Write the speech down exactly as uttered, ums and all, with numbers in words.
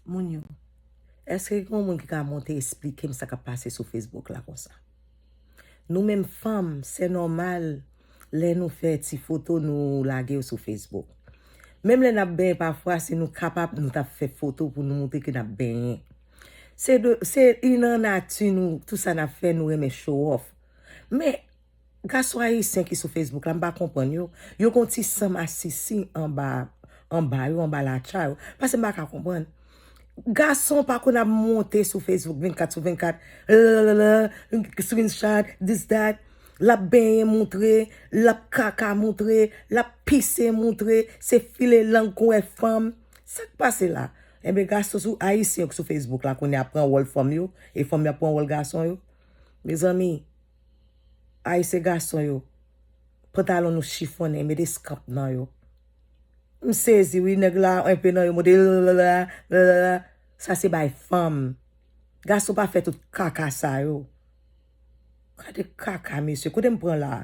Moun yo, èske gen yon moun ki ka monte esplike m sa k ap pase sou Facebook la konsa? Nou menm fanm, se nòmal lè nou fè ti foto, nou lage yo sou Facebook. Menm lè n ap benyen pafwa, si nou kapab, nou t ap fè foto pou nou montre ke n ap benyen. Se de, se nan nati nou, tout sa n ap fè, nou renmen show off. Men, gason ayisyen ki sou Facebook la, m pa konprann yo. Yo gon ti sanm asisi anba, anba yo, anba latcha yo. Paske m pa ka konprann. Gason pa konn ap monte sou Facebook vennkat sou vennkat. Lalala, screenshot, this, that. L ap benyen montre, l ap kaka montre, l ap pise montre, se file lang kon wè fanm. Sa k pase la? Enben, gason sou ayisyen yo k sou Facebook la kounye a pran wòl fanm yo, e fanm yo ap pran wòl gason yo. Mezanmi, ayisyen gason yo, pantalon nou chifonnen, mete skanp nan yo. M sezi wi, nèg la, enpe nan yo, mode lalala, lalala. Sa se bay fanm. Gason pa fè tout kaka sa yo. Gade kaka, mesye. Kote m pran la?